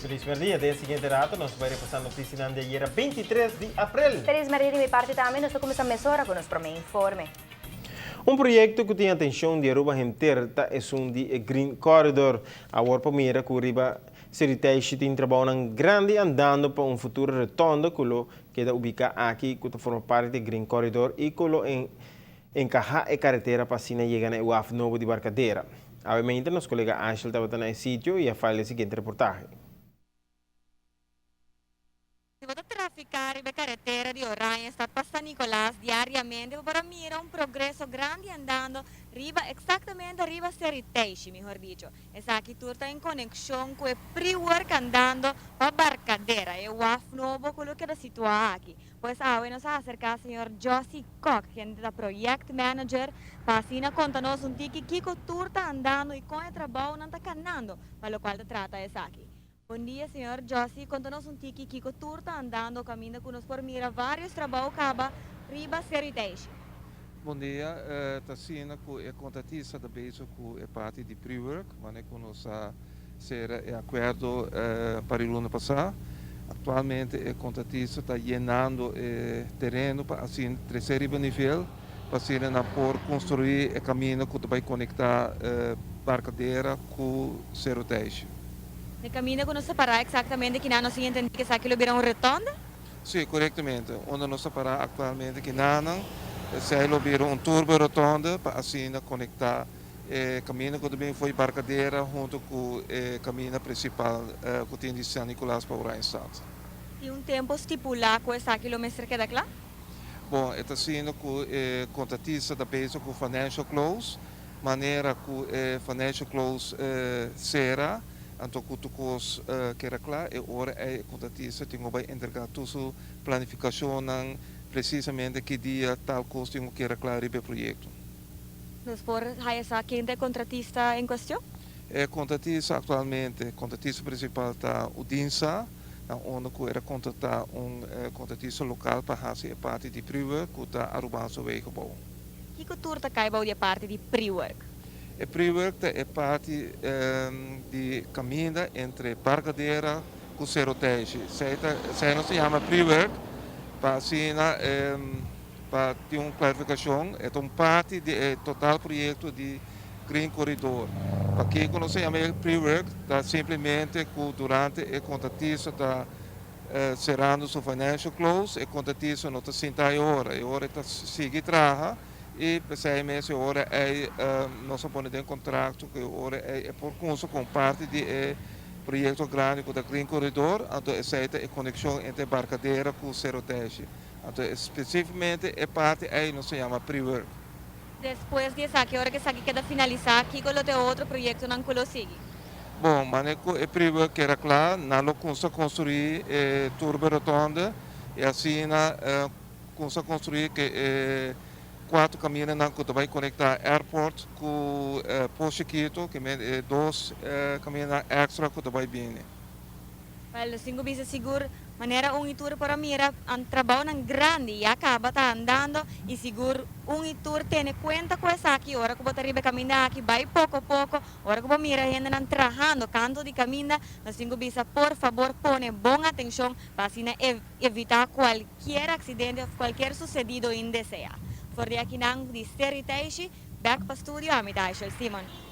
Feliz merdia. Den siguiente rato nos ta bay repasa noticianan di ayera 23 di april. Feliz merdia di mi parti tambe. Nos ta cuminsa mesora cu nos prome informe. Un proyecto cu tin atencion di Aruba henter ta esun di e Green Corridor. Awor por mira cu riba Seru Teishi tin trabounan grandi andando pa un futuro rotonde cu lo keda ubica aki cu ta forma parti di e Green Corridor y cu lo encaha e caretera pa asina yega na e waf nobo di Barcadera. Obviamente nos colega Angel tabata na e sitio y a file e siguiente reportahe. Si bo ta trafica riba e caretera di Oranjestad pa San Nicolas diariamente, bo por a mira un progreso grandi andando riba exactamente riba Seru Teishi, mihor dicho. Esaki tur ta en conexion cu e pre-work andando pa Barcadera, e waf nobo cu lo keda situa aki. Pues awe nos a acerca señor Josie Kock, kende ta project manager, pa asina conta nos un tiki kico tur ta andando y con e trabounan ta canando, pa locual ta trata esaki. Bon dia, señor Josie, conta nos un tiki kico tur ta andando caminda cu nos por mira varios trabou caba riba Seru Teishi. Bon dia, ta asina cu e contratista ta bezig cu e parti di pre-work, manera cu nos a cera e acuerdo pa luna pasa. Actualmente e contratista ta yenando e tereno pa asina trece riba nivel, pa asina nan por construi e caminda cu ta bay conecta Barcadera cu Seru Teishi. E caminda cu nos ta para exactamente aki nos a entende cu esaki lo bira un rotonde? Si, corectamente. Unda nos ta para actualmente akinan, esey lo bira un turbo rotonde pa asina conecta e caminda cu ta bin for di Barcadera hunto cu e caminda principal cu tin di San Nicolas pa Oranjestad. Tin un tempo stipula cu esaki lo mester keda cla? Bon, ta asina cu e contratista ta bezig cu financial close, manera cu e financial close cera, anto cu tur cos keda cla, e ora e contratista tin cu bay entrega tur su planificacion precisamente ki dia tal cos tin cu keda cla riba e proyecto. Nos por haya sa ken ta e contratista en cuestion? E contratista actualmente, contratista principal ta Udinsa, na unda cu el a contrata un contratista local pa haci e parti di pre-work cu ta Arubaanse Wegenbouw. Kico tur ta cay bou di e parti di pre-work? E pre-work ta e parti di caminda entre Barcadera cu Seru Teishi. Esey nos ta yama pre-work pa asina pa tin un clarificacion, e ta un parti di e total proyecto di Green Corridor. Pakico nos ta yama pre-work? Ta simplemente cu durante e contratista ta cerrando su financial close, e contratista no ta sinta e ora, e ora ta sigui traha y p'esey mes e ora ey nos a pone den contrato cu e ora ey e por cuminsa cu parti di e proyecto grandi cu ta Green Corridor, anto esey ta e conexion entre Barcadera cu Seru Teishi. Anto specificamente e parti ey nos ta yama pre-work. Despues di esaki, ora cu esaki keda finalisa, kico lo ta e otro proyectonan cu lo sigui? Bon, manera cu e pre-work keda cla, nan lo cuminsa construi e turbo rotonde y asina cuminsa construi cu e cuatro camindanan cu ta bay conecta airport cu Pos Chiquito, cu e dos camindanan extra cu ta bay bini. Wel, cinco bisa sigur, manera un y tur por a mira, un trabounan grandi ya caba ta andando y sigur un y tur tene cuenta cu esaki, ora cu bo ta riba caminda aki, bay poco poco, ora cu bo mira hendenan trahando canto di caminda, nos cinco bisa, por fabor, pone bon atencion pa asina evita cualkier accidente of cualkier sucedido indesea. For di akinan di Seru Teishi, back pa studio, ami Simon.